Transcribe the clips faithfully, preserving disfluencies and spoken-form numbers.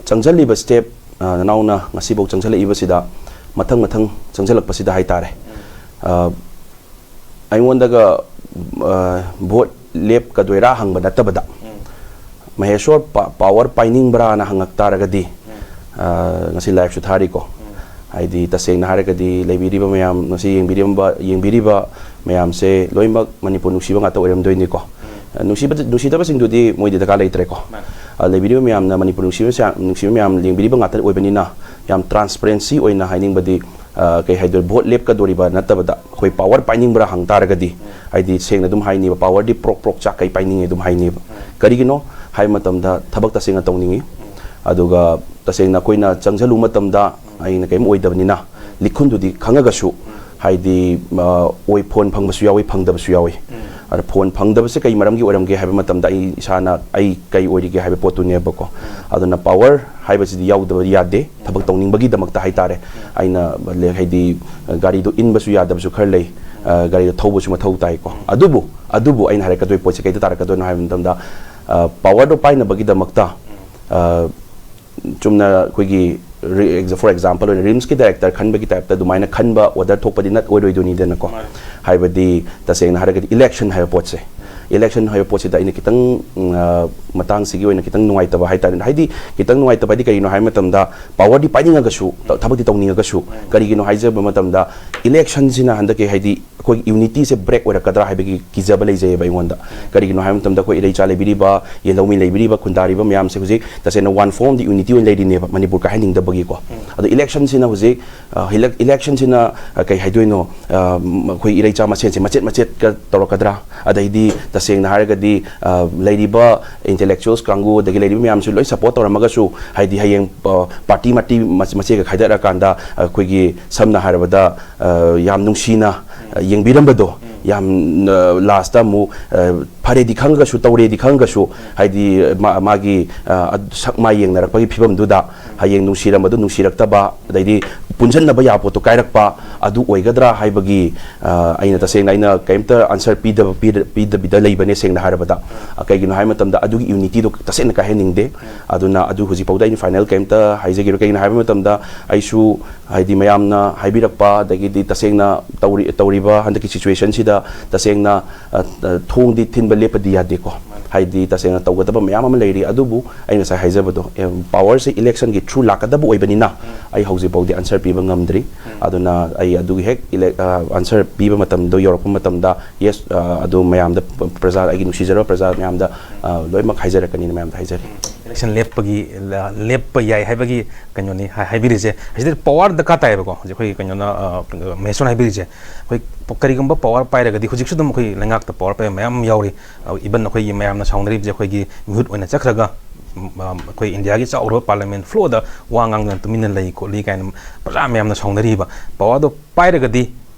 ꯆꯪꯁꯤꯜꯂꯤꯕ step, ꯑ, ꯅꯅꯥꯎꯅ ꯉꯁꯤꯐꯥꯎ ꯆꯪꯁꯤꯜꯂꯛꯏꯕꯁꯤꯗ, ꯃꯊꯪ ꯃꯊꯪ ꯆꯪꯁꯤꯜꯂꯛꯄꯁꯤꯗ ꯍꯥꯏꯇꯥꯔꯦ, ꯑ, ꯑꯩꯉꯣꯟꯗꯒ, ꯑ, ꯚꯣꯠ ꯂꯦꯞꯀꯗꯣꯏꯔꯥ ꯍꯪꯕ ꯅꯠꯇꯕꯗ, ꯃꯍꯦꯁꯣꯔ ꯄꯥ-, ꯄꯥꯋꯔ ꯄꯥꯏꯅꯤꯡꯕ꯭ꯔꯥꯅ ꯍꯪꯉꯛ ꯇꯥꯔꯒꯗꯤ, ꯑ, ꯉꯁꯤ ꯂꯥꯏꯐꯁꯨ ꯊꯥꯔꯤꯀꯣ꯫ ꯍꯥꯏꯗꯤ, ꯇꯁꯦꯡꯅ ꯍꯥꯏꯔꯒꯗꯤ, ꯂꯩꯕꯤꯔꯤꯕ ꯃꯌꯥꯝ, ꯉꯁꯤ ꯌꯦꯡꯕꯤꯔꯝꯕ, ꯌꯦꯡꯕꯤꯔꯤꯕ ꯃꯌꯥꯝꯁꯦ ꯂꯣꯏꯅꯃꯛ ꯃꯅꯤꯄꯨꯔ ꯅꯨꯡꯁꯤꯕ ꯉꯥꯛꯇ ꯑꯣꯏꯔꯝꯗꯣꯏꯅꯤꯀꯣ꯫ ꯎꯝ꯫ ꯑ, ꯅꯨꯡꯁꯤꯕ-, ꯅꯨꯡꯁꯤꯗꯕꯁꯤꯡꯗꯨꯗꯤ ꯃꯣꯏꯗꯤ ꯗꯔꯀꯥꯔ ꯂꯩꯇ꯭ꯔꯦꯀꯣ꯫ ꯃꯥꯅꯦ꯫ ꯑ, ꯂꯩꯕꯤꯔꯤꯕ ꯃꯌꯥꯝꯅ ꯃꯅꯤꯄꯨꯔ ꯅꯨꯡꯁꯤꯕ ꯁꯥ-, ꯅꯨꯡꯁꯤꯕ ꯃꯌꯥꯝ ꯌꯦꯡꯕꯤꯔꯤꯕ ꯉꯥꯛꯇ ꯑꯣꯏꯕꯅꯤꯅ, ꯌꯥꯝ ꯇ꯭ꯔꯥꯟꯁꯄꯔꯦꯟꯁꯤ ꯑꯣꯏꯅ ꯍꯥꯏꯅꯤꯡꯕꯗꯤ, ꯑ, ꯀꯩ ꯍꯥꯏꯗꯣꯏ, ꯚꯣꯠ ꯂꯦꯞꯀꯗꯣꯔꯤꯕ ꯅꯠꯇꯕꯗ ꯑꯩꯈꯣꯏ ꯄꯥꯋꯔ ꯄꯥꯏꯅꯤꯡꯕ꯭ꯔꯥ ꯍꯪ ꯇꯥꯔꯒꯗꯤ, ꯎꯝ꯫ ꯍꯥꯏꯗꯤ ꯁꯦꯡꯅ ꯑꯗꯨꯝ ꯍꯥꯏꯅꯤꯕ, ꯄꯥꯋꯔꯗꯤ ꯄ꯭ꯔꯣꯛ ꯄ꯭ꯔꯣꯛ ꯆꯥꯛꯀꯩ ꯄꯥꯏꯅꯤꯡꯉꯤ ꯑꯗꯨꯝ ꯍꯥꯏꯅꯤꯕ꯫ ꯎꯝ꯫ ꯀꯔꯤꯒꯤꯅꯣ ꯍꯥꯏꯕ ꯃꯇꯝꯗ, ꯊꯕꯛ ꯇꯁꯦꯡꯅ ꯇꯧꯅꯤꯡꯉꯤ꯫ ꯎꯝ꯫ ꯑꯗꯨꯒ ꯇꯁꯦꯡꯅ ꯑꯩꯈꯣꯏꯅ ꯆꯪꯁꯤꯜꯂꯨꯕ ꯃꯇꯝꯗ, ꯑꯩꯅ ꯀꯔꯤꯝ ꯑꯣꯏꯗꯕꯅꯤꯅ, ꯂꯤꯈꯨꯟꯗꯨꯗꯤ ꯈꯪꯉꯒꯁꯨ, ꯍꯥꯏꯗꯤ, ꯑ, ꯑꯣꯏ, ꯐꯣꯟ ꯐꯪꯕꯁꯨ ꯌꯥꯎꯏ, ꯐꯪꯗꯕꯁꯨ ꯌꯥꯎꯏ꯫ ꯎꯝ꯫ ꯑꯗ ꯐꯣꯟ ꯐꯪꯗꯕꯁꯦ ꯀꯩ ꯃꯔꯝꯒꯤ ꯑꯣꯏꯔꯝꯒꯦ ꯍꯥꯏꯕ ꯃꯇꯝꯗ, ꯑꯩ ꯏꯁꯥꯅ ꯑꯩ ꯀꯩ ꯑꯣꯏꯔꯤꯒꯦ ꯍꯥꯏꯕ ꯄꯣꯠꯇꯨꯅꯦꯕꯀꯣ꯫ ꯎꯝ꯫ ꯑꯗꯨꯅ ꯄꯥꯋꯔ ꯍꯥꯏꯕꯁꯤꯗꯤ ꯌꯥꯎꯗꯕ ꯌꯥꯗꯦ, ꯊꯕꯛ ꯇꯧꯅꯤꯡꯕꯒꯤꯗꯃꯛꯇ ꯍꯥꯏꯇꯥꯔꯦ꯫ ꯎꯝ꯫ ꯑꯩꯅ, ꯍꯥꯏꯗꯤ, ꯒꯥꯔꯤꯗꯣ ꯏꯟꯕꯁꯨ ꯌꯥꯗꯕꯁꯨ ꯈꯔ ꯂꯩ, ꯑ, ꯒꯥꯔꯤꯗꯣ ꯊꯧꯕꯁꯨ ꯃꯊꯧ ꯇꯥꯏꯀꯣ꯫ ꯎꯝ꯫ ꯑꯗꯨꯕꯨ, ꯑꯗꯨꯕꯨ ꯑꯩꯅ ꯍꯥꯏꯔꯛꯀꯗꯣꯏ ꯄꯣꯠꯁꯦ ꯀꯩꯗ ꯇꯥꯔꯛꯀꯗꯣꯏꯅꯣ ꯍꯥꯏꯕ ꯃꯇꯝꯗ, ꯑ, ꯄꯥꯋꯔꯗꯣ ꯄꯥꯏꯅꯕꯒꯤꯗꯃꯛꯇ, ꯎꯝ꯫ ꯑ, ꯆꯨꯝꯅ ꯑꯩꯈꯣꯏꯒꯤ ꯔꯤ-, ꯑꯦꯛꯖ-, ꯐꯣꯔ ꯑꯦꯛꯖꯥꯝꯄꯜ ꯑꯣꯏꯅ ꯔꯤꯝꯁꯀꯤ ꯗꯥꯏꯔꯦꯛꯇꯔ ꯈꯟꯕꯒꯤ ꯇꯥꯏꯞꯇ ꯑꯗꯨꯃꯥꯏꯅ ꯈꯟꯕ ꯑꯣꯔꯗꯔ ꯊꯣꯛꯄꯗꯤ ꯅꯠ ꯑꯣꯏꯔꯣꯏꯗꯣꯏꯅꯤꯗꯅꯀꯣ꯫ ꯃꯥꯅꯦ꯫ ꯍꯥꯏꯕꯗꯤ, ꯇꯁꯦꯡꯅ ꯍꯥꯏꯔꯒꯗꯤ, ꯏꯂꯦꯛꯁꯟ ꯍꯥꯏꯕ ꯄꯣꯠꯁꯦ, ꯏꯂꯦꯛꯁꯟ ꯍꯥꯏꯕ ꯄꯣꯠꯁꯤꯗ ꯑꯩꯅ ꯈꯤꯇꯪ, ꯎꯝ, ꯑ, ꯃꯇꯥꯡꯁꯤꯒꯤ ꯑꯣꯏꯅ ꯈꯤꯇꯪ ꯅꯨꯡꯉꯥꯏꯇꯕ ꯍꯥꯏ ꯇꯥꯔꯦ꯫ ꯍꯥꯏꯗꯤ, ꯈꯤꯇꯪ ꯅꯨꯡꯉꯥꯏꯇꯕ ꯍꯥꯏꯗꯤ ꯀꯔꯤꯅꯣ ꯍꯥꯏꯕ ꯃꯇꯝꯗ, ꯄꯥꯋꯔꯗꯤ ꯄꯥꯏꯅꯤꯡꯉꯒꯁꯨ, ꯊ-, ꯊꯕꯛꯇꯤ ꯇꯧꯅꯤꯡꯉꯒꯁꯨ, ꯀꯔꯤꯒꯤꯅꯣ ꯍꯥꯏꯖꯕ ꯃꯇꯝꯗ, ꯏꯂꯦꯛꯁꯟꯁꯤꯅ ꯍꯟꯗꯛꯀꯤ, ꯍꯥꯏꯗꯤ, ꯑꯩꯈꯣꯏꯒꯤ ꯌꯨꯅꯤꯇꯤꯁꯦ ꯕ꯭ꯔꯦꯛ ꯑꯣꯏꯔꯛꯀꯗ꯭ꯔꯥ ꯍꯥꯏꯕꯒꯤ ꯀꯤꯖꯕ ꯂꯩꯖꯩꯌꯦꯕ ꯑꯩꯉꯣꯟꯗ꯫ ꯀꯔꯤꯒꯤꯅꯣ ꯍꯥꯏꯕ ꯃꯇꯝꯗ, ꯑꯩꯈꯣꯏ ꯏꯔꯩꯆꯥ ꯂꯩꯕꯤꯔꯤꯕ, ꯌꯦꯜꯍꯧꯃꯤ ꯂꯩꯕꯤꯔꯤꯕ, ꯈꯨꯟꯗꯥꯔꯤꯕ ꯃꯌꯥꯝꯁꯦ ꯍꯧꯖꯤꯛ ꯇꯁꯦꯡꯅ one form of the unity ꯑꯣꯏꯅ ꯂꯩꯔꯤꯅꯦꯕ, ꯃꯅꯤꯄꯨꯔ ꯀꯥꯏꯍꯟꯅꯤꯡꯗꯕꯒꯤꯀꯣ꯫ ꯑꯗꯣ ꯏꯂꯦꯛꯁꯟꯁꯤꯅ ꯍꯧꯖꯤꯛ, ꯑ, ꯏꯂꯦꯛ-, ꯏꯂꯦꯛꯁꯟꯁꯤꯅ, ꯑ, ꯀꯩ ꯍꯥꯏꯗꯣꯏꯅꯣ, ꯑ, ꯃ-, ꯑꯩꯈꯣꯏ ꯏꯔꯩꯆꯥ ꯃꯁꯦꯟꯁꯦ ꯃꯆꯦꯠ ꯃꯆꯦꯠꯀ ꯇꯧꯔꯛꯀꯗ꯭ꯔꯥ? ꯑꯗꯩꯗꯤ ꯇꯁꯦꯡꯅ ꯍꯥꯏꯔꯒꯗꯤ, ꯑ, ꯂꯩꯔꯤꯕ ꯏꯟꯇꯦꯂꯦꯛꯆꯨꯋꯦꯜꯁ ꯀꯥꯡꯕꯨ, ꯑꯗꯒꯤ ꯂꯩꯔꯤꯕ ꯃꯌꯥꯝꯁꯨ ꯂꯣꯏ ꯁꯄꯣꯔꯠ ꯇꯧꯔꯝꯃꯒꯁꯨ, ꯍꯥꯏꯗꯤ ꯍꯌꯦꯡ, ꯑ, ꯄꯥꯔꯇꯤ ꯃꯥꯔꯇꯤ ꯃꯆ-, ꯃꯆꯦꯒ ꯈꯥꯏꯗꯠꯂꯀꯥꯟꯗ, ꯑꯩꯈꯣꯏꯒꯤ ꯁꯝꯅ ꯍꯥꯏꯔꯕꯗ, ꯑ, ꯌꯥꯝ ꯅꯨꯡꯁꯤꯅ, ꯑ, ꯌꯦꯡꯕꯤꯔꯝꯕꯗꯣ, ꯌꯥꯝ, ꯑ, ꯂꯥꯁꯇ ꯑꯃꯨꯛ, ꯑ, ꯐꯔꯦꯗꯤ ꯈꯪꯉꯒꯁꯨ, ꯇꯧꯔꯦꯗꯤ ꯈꯪꯉꯒꯁꯨ, ꯍꯥꯏꯗꯤ ꯃꯥ-, ꯃꯥꯒꯤ, ꯑ, ꯑꯗ-, ꯁꯛ ꯃꯥꯏ ꯌꯦꯡꯅꯔꯛꯄꯒꯤ ꯐꯤꯕꯝꯗꯨꯗ ꯍꯌꯦꯡ ꯅꯨꯡꯁꯤꯔꯝꯕꯗꯨ ꯅꯨꯡꯁꯤꯔꯛꯇꯕ, ꯑꯗꯩꯗꯤ ꯄꯨꯟꯁꯤꯟꯅꯕ ꯌꯥꯕ ꯄꯣꯠꯇꯣ ꯀꯥꯏꯔꯛꯄ ꯑꯗꯨ ꯑꯣꯏꯒꯗ꯭ꯔꯥ ꯍꯥꯏꯕꯒꯤ, ꯑ, ꯑꯩꯅ ꯇꯁꯦꯡꯅ ꯑꯩꯅ ꯀꯩꯝꯇ answer ꯄꯤꯗꯕ, ꯄꯤꯗ-, ꯄꯤꯗꯕꯤꯗ ꯂꯩꯕꯅꯦ, ꯁꯦꯡꯅ ꯍꯥꯏꯔꯕꯗ꯫ ꯑ, ꯀꯩꯒꯤꯅꯣ ꯍꯥꯏꯕ ꯃꯇꯝꯗ ꯑꯗꯨꯒꯤ unityꯗꯣ ꯇꯁꯦꯡꯅ ꯀꯥꯏꯍꯟꯅꯤꯡꯗꯦ꯫ ꯑꯗꯨꯅ ꯑꯗꯨ ꯍꯧꯖꯤꯛꯐꯥꯎꯗ ꯑꯩꯅ final ꯀꯩꯝꯇ ꯍꯥꯏꯖꯒꯤꯔꯣꯏ꯫ ꯀꯩꯒꯤꯅꯣ ꯍꯥꯏꯕ ꯃꯇꯝꯗ ꯑꯩꯁꯨ, ꯍꯥꯏꯗꯤ, ꯃꯌꯥꯝꯅ ꯍꯥꯏꯕꯤꯔꯛꯄ, ꯑꯗꯒꯤꯗꯤ ꯇꯁꯦꯡꯅ ꯇꯧꯔꯤ-, ꯇꯧꯔꯤꯕ ꯍꯟꯗꯛꯀꯤ situationꯁꯤꯗ ꯇꯁꯦꯡꯅ, ꯑ, ꯑ, ꯊꯣꯡꯗꯤ ꯊꯤꯟꯕ ꯂꯦꯞꯄꯗꯤ ꯌꯥꯗꯦꯀꯣ꯫ ꯍꯥꯏꯗꯤ, ꯇꯁꯦꯡꯅ ꯇꯧꯒꯗꯕ ꯃꯌꯥꯝ ꯑꯃ ꯂꯩꯔꯤ꯫ ꯑꯗꯨꯕꯨ ꯑꯩ ꯉꯁꯥꯏ ꯍꯥꯏꯖꯕꯗꯣ, ꯑꯦ, powerꯁꯦ electionꯒꯤ through ꯂꯥꯛꯀꯗꯕ ꯑꯣꯏꯕꯅꯤꯅ, ꯑꯩ ꯍꯧꯖꯤꯛꯐꯥꯎꯗꯤ answer ꯄꯤꯕ ꯉꯝꯗ꯭ꯔꯤ꯫ ꯑꯗꯨꯅ ꯑꯩ ꯑꯗꯨꯒꯤ ꯍꯦꯛ ele-, ꯑ, answer ꯄꯤꯕ ꯃꯇꯝꯗꯣ ꯌꯧꯔꯛꯄ ꯃꯇꯝꯗ, yes, ꯑ, ꯑꯗꯨ ꯃꯌꯥꯝꯗ, ꯄ꯭ꯔꯖꯥ, ꯑꯩꯒꯤ ꯅꯨꯡꯁꯤꯖꯔꯕ ꯄ꯭ꯔꯖꯥ ꯃꯌꯥꯝꯗ, ꯑ, ꯂꯣꯏꯅꯃꯛ ꯍꯥꯏꯖꯔꯛꯀꯅꯤꯅ ꯃꯌꯥꯝꯗ ꯍꯥꯏꯖꯔꯤ꯫ Election ꯂꯦꯞꯄꯒꯤ, ꯂ-, ꯂꯦꯞꯄ ꯌꯥꯏ ꯍꯥꯏꯕꯒꯤ ꯀꯩꯅꯣꯅꯤ ꯍꯥꯏ-, ꯍꯥꯏꯕꯤꯔꯤꯁꯦ꯫ ꯑꯁꯤꯗ power ꯗꯔꯀꯥꯔ ꯇꯥꯏꯌꯦꯕꯀꯣ꯫ ꯍꯧꯖꯤꯛ ꯑꯩꯈꯣꯏꯒꯤ ꯀꯩꯅꯣꯅ, ꯑ, ꯃꯍꯦꯁꯣꯔꯅ ꯍꯥꯏꯕꯤꯔꯤꯁꯦ, ꯑꯩꯈꯣꯏ ꯀꯔꯤꯒꯨꯝꯕ power ꯄꯥꯏꯔꯒꯗꯤ, ꯍꯧꯖꯤꯛꯁꯨ ꯑꯗꯨꯝ ꯑꯩꯈꯣꯏ ꯂꯩꯉꯥꯛꯇ power ꯄꯥꯏꯕ ꯃꯌꯥꯝ ꯌꯥꯎꯔꯤ꯫ ꯑ, even ꯑꯩꯈꯣꯏꯒꯤ ꯃꯌꯥꯝꯅ ꯁꯥꯎꯅꯔꯤꯕꯁꯦ ꯑꯩꯈꯣꯏꯒꯤ ꯃꯤꯍꯨꯠ ꯑꯣꯏꯅ ꯆꯠꯈ꯭ꯔꯒ, ꯎꯝ, ꯑ, ꯑꯩꯈꯣꯏ ꯏꯟꯗꯤꯌꯥꯒꯤ ꯆꯥꯎꯔꯕ parliament floorꯗ ꯋꯥ ꯉꯥꯡꯗꯅ ꯇꯨꯃꯤꯟꯅ ꯂꯩ ꯈꯣꯠꯂꯤ ꯀꯥꯏꯅ ꯄ꯭ꯔꯖꯥ ꯃꯌꯥꯝꯅ ꯁꯥꯎꯅꯔꯤꯕ꯫ Powerꯗꯣ ꯄꯥꯏꯔꯒꯗꯤ,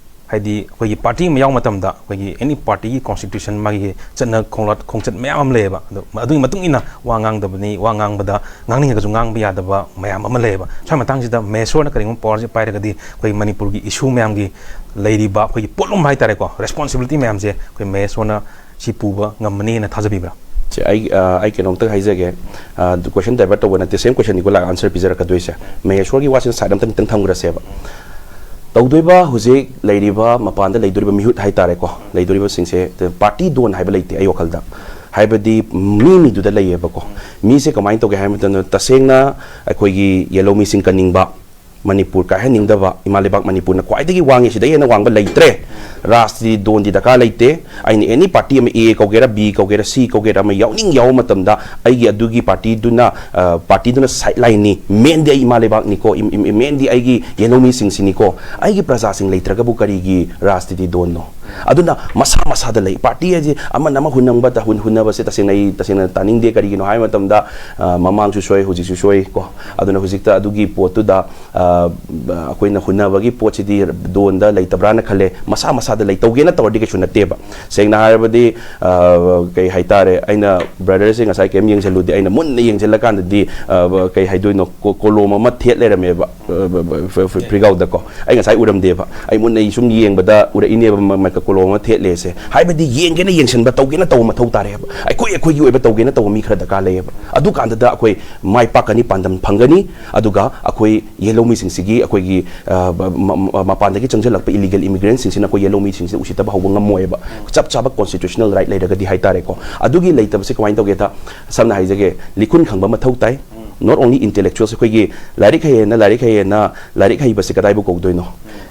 ꯍꯥꯏꯗꯤ ꯑꯩꯈꯣꯏꯒꯤ party ꯑꯃ ꯌꯥꯎꯕ ꯃꯇꯝꯗ ꯑꯩꯈꯣꯏꯒꯤ any partyꯒꯤ constitution, ꯃꯥꯒꯤ ꯆꯠꯅ ꯈꯣꯡꯂꯠ-, ꯈꯣꯡꯆꯠ ꯃꯌꯥꯝ ꯑꯃ ꯂꯩꯌꯦꯕ꯫ ꯑꯗꯣ ꯑꯗꯨꯒꯤ ꯃꯇꯨꯡ ꯏꯟꯅ ꯋꯥ ꯉꯥꯡꯗꯕꯅꯤ, ꯋꯥ ꯉꯥꯡꯕꯗ ꯉꯥꯡꯅꯤꯡꯉꯒꯁꯨ ꯉꯥꯡꯕ ꯌꯥꯗꯕ ꯃꯌꯥꯝ ꯑꯃ ꯂꯩꯌꯦꯕ꯫ ꯁ꯭ꯋꯥꯏ ꯃꯇꯥꯡꯁꯤꯗ ꯃꯍꯦꯁꯣꯔꯅ ꯀꯔꯤꯒꯨꯝꯕ powerꯁꯦ ꯄꯥꯏꯔꯒꯗꯤ ꯑꯩꯈꯣꯏ ꯃꯅꯤꯄꯨꯔꯒꯤ issue ꯃꯌꯥꯝꯒꯤ ꯂꯩꯔꯤꯕ ꯑꯩꯈꯣꯏꯒꯤ ꯄꯣꯠꯂꯨꯝ ꯍꯥꯏꯇꯥꯔꯦꯀꯣ, responsibility ꯃꯌꯥꯝꯁꯦ ꯑꯩꯈꯣꯏ ꯃꯍꯦꯁꯣꯔꯅ ꯁꯤ ꯄꯨꯕ ꯉꯝꯃꯅꯤꯅ ꯊꯥꯖꯕꯤꯕ꯭ꯔꯥ? ꯁꯦ, ꯑꯩ, ꯑ, ꯑꯩ ꯀꯩꯅꯣꯝꯇ ꯍꯥꯏꯖꯒꯦ꯫ ꯑ, question divert ꯇꯧꯕ ꯅꯠꯇꯦ, same questionꯅꯤꯀꯣ ꯂꯥꯛ answer ꯄꯤꯖꯔꯛꯀꯗꯣꯏꯁꯦ꯫ ꯃꯍꯦꯁꯣꯔꯒꯤ ꯋꯥꯁꯤꯅ side ꯑꯝꯇꯪ ꯈꯤꯇꯪ ꯊꯝꯈ꯭ꯔꯁꯦꯕ꯫ ꯇꯧꯗꯣꯏꯕ ꯍꯧꯖꯤꯛ ꯂꯩꯔꯤꯕ ꯃꯄꯥꯟꯗ ꯂꯩꯗꯣꯔꯤꯕ ꯃꯤꯍꯨꯠ ꯍꯥꯏꯇꯥꯔꯦꯀꯣ, ꯂꯩꯗꯣꯔꯤꯕꯁꯤꯡꯁꯦ party don ꯍꯥꯏꯕ ꯂꯩꯇꯦ ꯑꯩ ꯋꯥꯈꯜꯗ꯫ ꯍꯥꯏꯕꯗꯤ ꯃꯤ ꯃꯤꯗꯨꯗ ꯂꯩꯌꯦꯕꯀꯣ꯫ ꯃꯤꯁꯦ ꯀꯃꯥꯏꯅ ꯇꯧꯒꯦ ꯍꯥꯏꯕ ꯃꯇꯝꯗ, ꯇꯁꯦꯡꯅ ꯑꯩꯈꯣꯏꯒꯤ ꯌꯦꯜꯍꯧꯃꯤꯁꯤꯡ ꯀꯟꯅꯤꯡꯕ, ꯃꯅꯤꯄꯨꯔ ꯀꯥꯏꯍꯟꯅꯤꯡꯗꯕ, ꯏꯃꯥ ꯂꯩꯕꯥꯛ ꯃꯅꯤꯄꯨꯔꯅ ꯈ꯭ꯋꯥꯏꯗꯒꯤ ꯋꯥꯡꯉꯤ, ꯁꯤꯗꯒꯤ ꯍꯦꯟꯅ ꯋꯥꯡꯕ ꯂꯩꯇ꯭ꯔꯦ, ꯔꯥꯖꯅꯤꯇꯤ donꯗꯤ ꯗꯔꯀꯥꯔ ꯂꯩꯇꯦ, ꯑꯩꯅ any party ꯑꯃ, A ꯀꯧꯒꯦꯔꯥ, B ꯀꯧꯒꯦꯔꯥ, C ꯀꯧꯒꯦꯔꯥ, ꯑꯃ ꯌꯥꯎꯅꯤꯡ ꯌꯥꯎꯕ ꯃꯇꯝꯗ ꯑꯩꯒꯤ ꯑꯗꯨꯒꯤ partyꯗꯨꯅ, ꯑ, partyꯗꯨꯅ sidelineꯅꯤ, mainꯗꯤ ꯑꯩ ꯏꯃꯥ ꯂꯩꯕꯥꯛꯅꯤꯀꯣ, ꯏꯝ-, ꯏꯝ-, mainꯗꯤ ꯑꯩꯒꯤ ꯌꯦꯜꯍꯧꯃꯤꯁꯤꯡꯁꯤꯅꯤꯀꯣ꯫ ꯑꯩꯒꯤ ꯄ꯭ꯔꯖꯥꯁꯤꯡ ꯂꯩꯇ꯭ꯔꯒꯕꯨ ꯀꯔꯤꯒꯤ ꯔꯥꯖꯅꯤꯇꯤ donꯅꯣ? ꯑꯗꯨꯅ ꯃꯁꯥ ꯃꯁꯥꯗ ꯂꯩ꯫ ꯄꯥꯔꯇꯤ ꯍꯥꯏꯁꯦ ꯑꯃꯅ ꯑꯃ ꯍꯨꯟꯅꯕ, ꯍꯨꯟ-, ꯍꯨꯟꯅꯕꯁꯦ ꯇꯁꯦꯡꯅ ꯑꯩ, ꯇꯁꯦꯡꯅ ꯇꯥꯅꯤꯡꯗꯦ꯫ ꯀꯔꯤꯒꯤꯅꯣ ꯍꯥꯏꯕ ꯃꯇꯝꯗ, ꯑ, ꯃꯃꯥꯡꯁꯨ ꯁꯣꯏ, ꯍꯧꯖꯤꯛꯁꯨ ꯁꯣꯏ ꯀꯣ꯫ ꯑꯗꯨꯅ ꯍꯧꯖꯤꯛꯇ ꯑꯗꯨꯒꯤ ꯄꯣꯠꯇꯨꯗ, ꯑ, ꯑꯩꯈꯣꯏꯅ ꯍꯨꯟꯅꯕꯒꯤ ꯄꯣꯠꯁꯤꯗꯤ ꯗꯣꯟꯗ ꯂꯩꯇꯕ꯭ꯔꯥꯅ ꯈꯜꯂꯦ꯫ ꯃꯁꯥ ꯃꯁꯥꯗ ꯂꯩ꯫ ꯇꯧꯒꯦꯅ ꯇꯧꯔꯗꯤ ꯀꯩꯁꯨ ꯅꯠꯇꯦꯕ꯫ ꯁꯦꯡꯅ ꯍꯥꯏꯔꯕꯗꯤ, ꯑ, ꯀꯩ ꯍꯥꯏꯇꯥꯔꯦ, ꯑꯩꯅ ꯕ꯭ꯔꯗꯔꯁꯦ ꯉꯁꯥꯏ ꯀꯩꯝ ꯌꯦꯡꯁꯤꯜꯂꯨꯗꯦ꯫ ꯑꯩꯅ ꯃꯨꯟꯅ ꯌꯦꯡꯁꯤꯜꯂꯀꯥꯟꯗꯗꯤ, ꯑ, ꯀꯩ ꯍꯥꯏꯗꯣꯏꯅꯣ, ꯀꯣ-, ꯀꯣꯂꯣꯝ ꯑꯃ ꯊꯦꯠ ꯂꯩꯔꯝꯃꯦꯕ, ꯑ, ꯕ-, ꯕ-, ꯐ-, ꯐ-, ꯐ꯭ꯔꯤꯒꯥꯎꯗꯀꯣ꯫ ꯑꯩ ꯉꯁꯥꯏ ꯎꯔꯝꯗꯦꯕ꯫ ꯑꯩ ꯃꯨꯟꯅ ꯑꯩ ꯁꯨꯝ ꯌꯦꯡꯕꯗ ꯎꯔꯛꯏꯅꯦꯕ, ꯃ-, ꯃ-, ꯀꯣꯂꯣꯝ ꯑꯃ ꯊꯦꯠꯂꯦꯁꯦ꯫ ꯍꯥꯏꯕꯗꯤ ꯌꯦꯡꯒꯦꯅ ꯌꯦꯡꯁꯤꯟꯕ, ꯇꯧꯒꯦꯅ ꯇꯧꯕ ꯃꯊꯧ ꯇꯥꯔꯦꯕ꯫ ꯑꯩꯈꯣꯏ ꯑꯩꯈꯣꯏꯒꯤ ꯑꯣꯏꯕ ꯇꯧꯒꯦꯅ ꯇꯧꯕ ꯃꯤ ꯈꯔ ꯗꯔꯀꯥꯔ ꯂꯩꯌꯦꯕ꯫ ꯑꯗꯨꯀꯥꯟꯗꯗ ꯑꯩꯈꯣꯏ ꯃꯥꯏ ꯄꯥꯛꯀꯅꯤ, ꯄꯥꯟꯗꯝ ꯐꯪꯒꯅꯤ꯫ ꯑꯗꯨꯒ ꯑꯩꯈꯣꯏ ꯌꯦꯜꯍꯧꯃꯤꯁꯤꯡꯁꯤꯒꯤ, ꯑꯩꯈꯣꯏꯒꯤ, ꯑ, ꯃ-, ꯃ-, ꯃꯄꯥꯟꯗꯒꯤ ꯆꯪꯁꯤꯜꯂꯛꯄ ꯏꯂꯤꯒꯦꯜ ꯏꯃꯤꯒ꯭ꯔꯦꯟꯁꯤꯡꯁꯤꯅ ꯑꯩꯈꯣꯏ ꯌꯦꯜꯍꯧꯃꯤꯁꯤꯡꯁꯤꯗ ꯎꯁꯤꯠꯇꯕ ꯍꯧꯕ ꯉꯝꯃꯣꯏꯕ, ꯆꯞ ꯆꯥꯕ ꯀꯣꯟꯁꯇꯤꯇ꯭ꯌꯨꯁꯅꯦꯜ ꯔꯥꯏꯠ ꯂꯩꯔꯒꯗꯤ ꯍꯥꯏꯇꯥꯔꯦꯀꯣ꯫ ꯑꯗꯨꯒꯤ ꯂꯩꯇꯕꯁꯦ ꯀꯃꯥꯏꯅ ꯇꯧꯒꯦꯗ, ꯁꯝꯅ ꯍꯥꯏꯖꯒꯦ, ꯂꯤꯈꯨꯟ ꯈꯪꯕ ꯃꯊꯧ ꯇꯥꯏ꯫ Not only intellectuals, ꯑꯩꯈꯣꯏꯒꯤ ꯂꯥꯏꯔꯤꯛ ꯍꯩꯌꯦꯅ, ꯂꯥꯏꯔꯤꯛ ꯍꯩꯌꯦꯅ ꯂꯥꯏꯔꯤꯛ ꯍꯩꯕꯁꯦ ꯀꯗꯥꯏꯕꯨ ꯀꯧꯗꯣꯏꯅꯣ?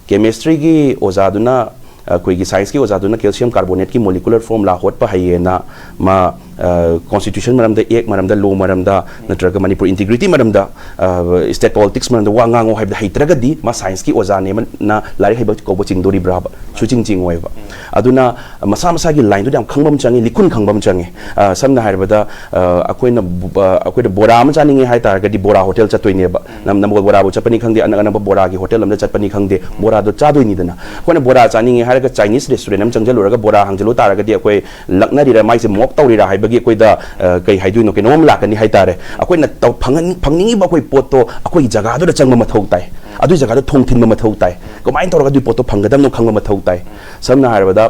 ꯀꯦꯃꯦꯁꯇ꯭ꯔꯤꯒꯤ ꯑꯣꯖꯥꯗꯨꯅ, ꯑꯩꯈꯣꯏꯒꯤ ꯁꯥꯏꯟꯁꯀꯤ ꯑꯣꯖꯥꯗꯨꯅ ꯀꯦꯜꯁꯤꯌꯝ ꯀꯥꯔꯕꯣꯅꯦꯠꯀꯤ ꯃꯣꯂꯤꯀꯨꯂꯔ ꯐꯣꯔꯃꯨꯂꯥ ꯍꯣꯠꯄ ꯍꯩꯌꯦꯅ ꯃꯥ, ꯑ, ꯀꯣꯟꯁꯇꯤꯇ꯭ꯌꯨꯁꯟ ꯃꯔꯝꯗ, ꯑꯦꯛ ꯃꯔꯝꯗ, ꯂꯣ ꯃꯔꯝꯗ, ꯅꯠꯇ꯭ꯔꯒ ꯃꯅꯤꯄꯨꯔ ꯏꯟꯇꯤꯒ꯭ꯔꯤꯇꯤ ꯃꯔꯝꯗ, ꯑ, ꯁ꯭ꯇꯦꯠ ꯄꯣꯂꯤꯇꯤꯛꯁ ꯃꯔꯝꯗ ꯋꯥ ꯉꯥꯡꯉꯣ ꯍꯥꯏꯕꯗ ꯍꯩꯇ꯭ꯔꯒꯗꯤ ꯃꯥ ꯁꯥꯏꯟꯁꯀꯤ ꯑꯣꯖꯥꯅꯦꯅ ꯂꯥꯏꯔꯤꯛ ꯍꯩꯕ ꯀꯧꯕ ꯆꯤꯡꯗꯣꯔꯤꯕ꯭ꯔꯥꯕ? ꯁꯨꯆꯤꯡ ꯆꯤꯡꯉꯣꯏꯕ꯫ ꯑꯗꯨꯅ ꯃꯁꯥ ꯃꯁꯥꯒꯤ ꯂꯥꯏꯟꯗꯨꯗ ꯌꯥꯝ ꯈꯪꯕ ꯑꯃ ꯆꯪꯉꯤ, ꯂꯤꯈꯨꯟ ꯈꯪꯕ ꯑꯃ ꯆꯪꯉꯤ꯫ ꯑ, ꯁꯝꯅ ꯍꯥꯏꯔꯕꯗ, ꯑ, ꯑꯩꯈꯣꯏꯅ ꯕ-, ꯑ, ꯑꯩꯈꯣꯏꯅ ꯕꯣꯔꯥ ꯑꯃ ꯆꯥꯅꯤꯡꯉꯦ ꯍꯥꯏ ꯇꯥꯔꯒꯗꯤ ꯕꯣꯔꯥ ꯍꯣꯇꯦꯜ ꯆꯠꯇꯣꯏꯅꯦꯕ꯫ ꯅꯝ-, ꯅꯝꯕꯣꯜ ꯕꯣꯔꯥꯕꯨ ꯆꯠꯄꯅꯤ ꯈꯪꯗꯦ, ꯑꯅꯛ ꯑꯅꯛꯄ ꯕꯣꯔꯥꯒꯤ ꯍꯣꯇꯦꯜ ꯑꯃꯗ ꯆꯠꯄꯅꯤ ꯈꯪꯗꯦ, ꯕꯣꯔꯥꯗꯣ ꯆꯥꯗꯣꯏꯅꯤꯗꯅ꯫ ꯑꯩꯈꯣꯏꯅ ꯕꯣꯔꯥ ꯆꯥꯅꯤꯡꯉꯦ ꯍꯥꯏꯔꯒ ꯆꯥꯏꯅꯤꯁ ꯔꯦꯁꯇꯨꯔꯦꯟ ꯑꯃ ꯆꯪꯁꯤꯜꯂꯨꯔꯒ ꯕꯣꯔꯥ ꯍꯪꯖꯤꯜꯂꯨ ꯇꯥꯔꯒꯗꯤ ꯑꯩꯈꯣꯏ ꯂꯛꯅꯔꯤꯔꯥ, ꯃꯥꯏꯁꯦ ꯃꯣꯛ ꯇꯧꯔꯤꯔꯥ ꯍꯥꯏꯕꯒꯤ ꯑꯩꯈꯣꯏꯗ, ꯑ, ꯀꯩ ꯍꯥꯏꯗꯣꯏꯅꯣ, ꯀꯩꯅꯣꯝ ꯂꯥꯛꯀꯅꯤ ꯍꯥꯏꯇꯥꯔꯦ꯫ ꯑꯩꯈꯣꯏꯅ ꯇꯧ-, ꯐꯪꯍꯟ-, ꯐꯪꯅꯤꯡꯉꯤꯕ ꯑꯩꯈꯣꯏ ꯄꯣꯠꯇꯣ ꯑꯩꯈꯣꯏꯒꯤ ꯖꯒꯥꯗꯨꯗ ꯆꯪꯕ ꯃꯊꯧ ꯇꯥꯏ꯫ ꯑꯗꯨꯒꯤ ꯖꯒꯥꯗ ꯊꯣꯡ ꯊꯤꯟꯕ ꯃꯊꯧ ꯇꯥꯏ꯫ ꯀꯃꯥꯏꯅ ꯇꯧꯔꯒ ꯑꯗꯨꯒꯤ ꯄꯣꯠꯇꯣ ꯐꯪꯒꯗꯕꯅꯣ ꯈꯪꯕ ꯃꯊꯧ ꯇꯥꯏ꯫ ꯁꯝꯅ ꯍꯥꯏꯔꯕꯗ,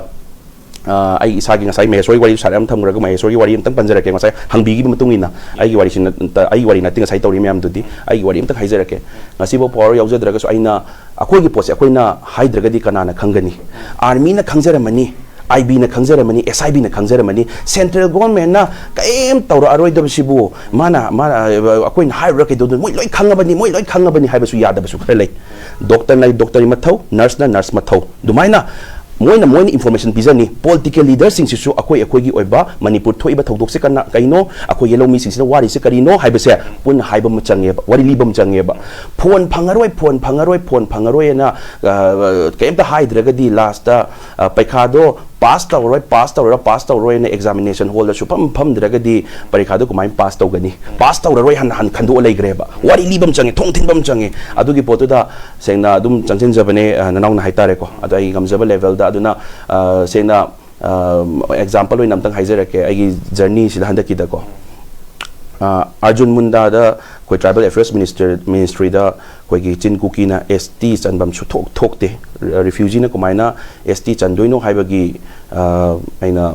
ꯑ, ꯑꯩ ꯏꯁꯥꯒꯤ ꯉꯁꯥꯏ ꯃꯍꯦꯁꯣꯔꯒꯤ ꯋꯥꯔꯤ ꯁꯥꯔꯦ ꯑꯃ ꯊꯝꯈ꯭ꯔꯒ, ꯃꯍꯦꯁꯣꯔꯒꯤ ꯋꯥꯔꯤ ꯑꯝꯇꯪ ꯄꯟꯖꯔꯛꯀꯦ꯫ ꯉꯁꯥꯏ ꯍꯪꯕꯤꯈꯤꯕ ꯃꯇꯨꯡ ꯏꯟꯅ ꯑꯩꯒꯤ ꯋꯥꯔꯤꯁꯤ ꯅꯠ-, ꯑꯩꯒꯤ ꯋꯥꯔꯤ ꯅꯠꯇꯦ ꯉꯁꯥꯏ ꯇꯧꯔꯤ ꯃꯌꯥꯝꯗꯨꯗꯤ꯫ ꯑꯩꯒꯤ ꯋꯥꯔꯤ ꯑꯝꯇꯪ ꯍꯥꯏꯖꯔꯛꯀꯦ꯫ ꯉꯁꯤꯐꯥꯎ ꯄꯋꯥꯔ ꯌꯥꯎꯖꯗ꯭ꯔꯒꯁꯨ ꯑꯩꯅ, ꯑꯩꯈꯣꯏꯒꯤ ꯄꯣꯠꯁꯦ ꯑꯩꯈꯣꯏꯅ ꯍꯥꯏꯗ꯭ꯔꯒꯗꯤ ꯀꯅꯥꯅ ꯈꯪꯒꯅꯤ? ꯑꯥꯔꯃꯤꯅ ꯈꯪꯖꯔꯝꯃꯅꯤ, ꯑꯥꯏ ꯕꯤꯅ ꯈꯪꯖꯔꯝꯃꯅꯤ, ꯑꯦꯁ ꯑꯥꯏ ꯕꯤꯅ ꯈꯪꯖꯔꯝꯃꯅꯤ꯫ ꯁꯦꯟꯇ꯭ꯔꯦꯜ ꯒꯣꯔꯃꯦꯟꯅ ꯀꯔꯤꯝ ꯇꯧꯔꯛꯑꯔꯣꯏꯗꯕꯁꯤꯕꯨ ꯃꯥꯅ, ꯃꯥꯅ, ꯑꯩꯈꯣꯏꯅ ꯍꯥꯏꯔꯨꯔ ꯀꯩꯗꯧꯗꯣꯏꯅꯣ? ꯃꯣꯏ ꯂꯣꯏ ꯈꯪꯉꯕꯅꯤ, ꯃꯣꯏ ꯂꯣꯏ ꯈꯪꯉꯕꯅꯤ ꯍꯥꯏꯕꯁꯨ ꯌꯥꯗꯕꯁꯨ ꯈꯔ ꯂꯩ꯫ ꯗꯣꯛꯇꯔꯅ ꯗꯣꯛꯇꯔꯒꯤ ꯃꯊꯧ, ꯅꯔꯁꯅ ꯅꯔꯁ ꯃꯊꯧ꯫ ꯑꯗꯨꯃꯥꯏꯅ ꯃꯣꯏꯅ ꯃꯣꯏꯅ ꯏꯟꯐꯣꯔꯃꯦꯁꯟ ꯄꯤꯖꯅꯤ꯫ ꯄꯣꯂꯤꯇꯤꯀꯦꯜ ꯂꯤꯗꯔꯁꯤꯡꯁꯤꯁꯨ ꯑꯩꯈꯣꯏ ꯑꯩꯈꯣꯏꯒꯤ ꯑꯣꯏꯕ ꯃꯅꯤꯄꯨꯔ ꯊꯣꯛꯏꯕ ꯊꯧꯗꯣꯛꯁꯦ ꯀꯟꯅ ꯀꯩꯅꯣ, ꯑꯩꯈꯣꯏ ꯌꯦꯜꯍꯧ ꯃꯤꯁꯤꯡꯁꯤꯅ ꯋꯥꯔꯤꯁꯦ ꯀꯔꯤꯅꯣ ꯍꯥꯏꯕꯁꯦ ꯄꯨꯟꯅ ꯍꯥꯏꯕ ꯑꯃ ꯆꯪꯉꯦꯕ, ꯋꯥꯔꯤ ꯂꯤꯕ ꯑꯃ ꯆꯪꯉꯦꯕ꯫ ꯐꯣꯟ ꯐꯪꯉꯔꯣꯏ, ꯐꯣꯟ ꯐꯪꯉꯔꯣꯏ, ꯐꯣꯟ ꯐꯪꯉꯔꯣꯏꯅ, ꯑ, ꯀꯩꯝꯇ ꯍꯥꯏꯗ꯭ꯔꯒꯗꯤ ꯂꯥꯁꯇ, ꯑ, ꯄꯩꯈꯥꯗꯣ ꯄꯥꯁ ꯇꯧꯔꯔꯣꯏ, ꯄꯥꯁ ꯇꯧꯔꯔꯣꯏ, ꯄꯥꯁ ꯇꯧꯔꯔꯣꯏꯅ ꯑꯦꯛꯖꯥꯃꯤꯅꯦꯁꯟ ꯍꯣꯜꯗ ꯁꯨꯐꯝ ꯐꯝꯗ꯭ꯔꯒꯗꯤ ꯄꯔꯤꯈꯥꯗꯣ ꯀꯃꯥꯏꯅ ꯄꯥꯁ ꯇꯧꯒꯅꯤ? ꯄꯥꯁ ꯇꯧꯔꯔꯣꯏ ꯍꯥꯟꯅ ꯍꯥꯟꯅ ꯈꯟꯗꯣꯛꯑ ꯂꯩꯈ꯭ꯔꯦꯕ꯫ ꯋꯥꯔꯤ ꯂꯤꯕ ꯑꯃ ꯆꯪꯉꯦ, ꯊꯣꯡ ꯊꯤꯟꯕ ꯑꯃ ꯆꯪꯉꯦ꯫ ꯑꯗꯨꯒꯤ ꯄꯣꯠꯇꯨꯗ ꯁꯦꯡꯅ ꯑꯗꯨꯝ ꯆꯪꯁꯤꯟꯖꯕꯅꯦ, ꯑ, ꯅꯅꯥꯎꯅ ꯍꯥꯏꯇꯥꯔꯦꯀꯣ꯫ ꯑꯗꯣ ꯑꯩ ꯉꯝꯖꯕ ꯂꯦꯚꯦꯜꯗ꯫ ꯑꯗꯨꯅ, ꯑ, ꯁꯦꯡꯅ, ꯑ, ꯑꯦꯛꯖꯥꯝꯄꯜ ꯑꯣꯏꯅ ꯑꯝꯇꯪ ꯍꯥꯏꯖꯔꯛꯀꯦ ꯑꯩꯒꯤ ꯖꯔꯅꯤꯁꯤꯗ ꯍꯟꯗꯛꯀꯤꯗꯀꯣ꯫ ꯑ, ꯑꯔꯖꯨꯟ ꯃꯨꯟꯗꯥꯗ ꯑꯩꯈꯣꯏ ꯇ꯭ꯔꯥꯏꯕꯦꯜ ꯑꯦꯐꯤꯌꯔꯁ ꯃꯤꯅꯤꯁꯇꯔ, ꯃꯤꯅꯤꯁꯇ꯭ꯔꯤꯗ ꯑꯩꯈꯣꯏꯒꯤ ꯆꯤꯟ ꯀꯨꯀꯤꯅ ꯑꯦꯁ ꯇꯤ ꯆꯟꯐꯝ ꯁꯨꯊꯣꯛ ꯊꯣꯛꯇꯦ, ꯔꯤꯐ꯭ꯌꯨꯖꯤꯅ ꯀꯃꯥꯏꯅ ꯑꯦꯁ ꯇꯤ ꯆꯟꯗꯣꯏꯅꯣ ꯍꯥꯏꯕꯒꯤ, ꯑ, ꯑꯩꯅ,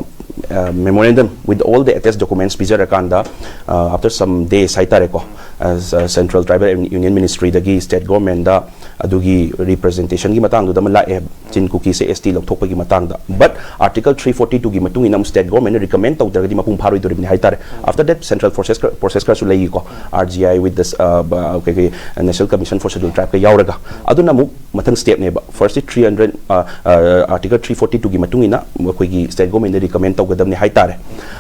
ꯑ, memorandum with all the attached documents ꯄꯤꯖꯔꯀꯥꯟꯗ, ꯑ, after some days ꯍꯥꯏꯇꯥꯔꯦꯀꯣ, ꯑ, ꯁꯦꯟꯇ꯭ꯔꯦꯜ ꯇ꯭ꯔꯥꯏꯕꯦꯜ ꯌꯨꯅꯤꯌꯟ ꯃꯤꯅꯤꯁꯇ꯭ꯔꯤꯗꯒꯤ ꯁ꯭ꯇꯦꯠ ꯒꯣꯔꯃꯦꯟꯗ ꯑꯗꯨꯒꯤ ꯔꯤꯄ꯭ꯔꯖꯦꯟꯇꯦꯁꯟꯒꯤ ꯃꯇꯥꯡꯗꯨꯗ ꯑꯃ ꯂꯥꯛꯑꯦ꯫ ꯆꯤꯟ ꯀꯨꯀꯤꯁꯦ ꯑꯦꯁ ꯇꯤ ꯂꯧꯊꯣꯛꯄꯒꯤ ꯃꯇꯥꯡꯗ꯫ But Article three forty two ꯒꯤ ꯃꯇꯨꯡ ꯏꯟꯅ ꯑꯃꯨꯛ ꯁ꯭ꯇꯦꯠ ꯒꯣꯔꯃꯦꯟꯅ ꯔꯤꯀꯃꯦꯟ ꯇꯧꯗ꯭ꯔꯒꯗꯤ ꯃꯄꯨꯡ ꯐꯥꯔꯣꯏꯗꯧꯔꯤꯕꯅꯤ ꯍꯥꯏꯇꯥꯔꯦ꯫ After that central process ꯈꯔ, process ꯈꯔꯁꯨ ꯂꯩꯔꯤꯀꯣ, R G I with the, ꯑ, ꯕ-, ꯑ, ꯀꯩ ꯀꯩ, National Commission for Scheduled Tribe ꯀ ꯌꯥꯎꯔꯒ꯫ ꯑꯗꯨꯅ ꯑꯃꯨꯛ ꯃꯊꯪ ꯁ꯭ꯇꯦꯞꯅꯦꯕ꯫ First ꯇꯤ three hundred, ꯑ, ꯑ, Article three forty two ꯒꯤ ꯃꯇꯨꯡ ꯏꯟꯅ ꯑꯩꯈꯣꯏꯒꯤ ꯁ꯭ꯇꯦꯠ ꯒꯣꯔꯃꯦꯟꯗ ꯔꯤꯀꯃꯦꯟ ꯇꯧꯒꯗꯕꯅꯤ ꯍꯥꯏꯇꯥꯔꯦ꯫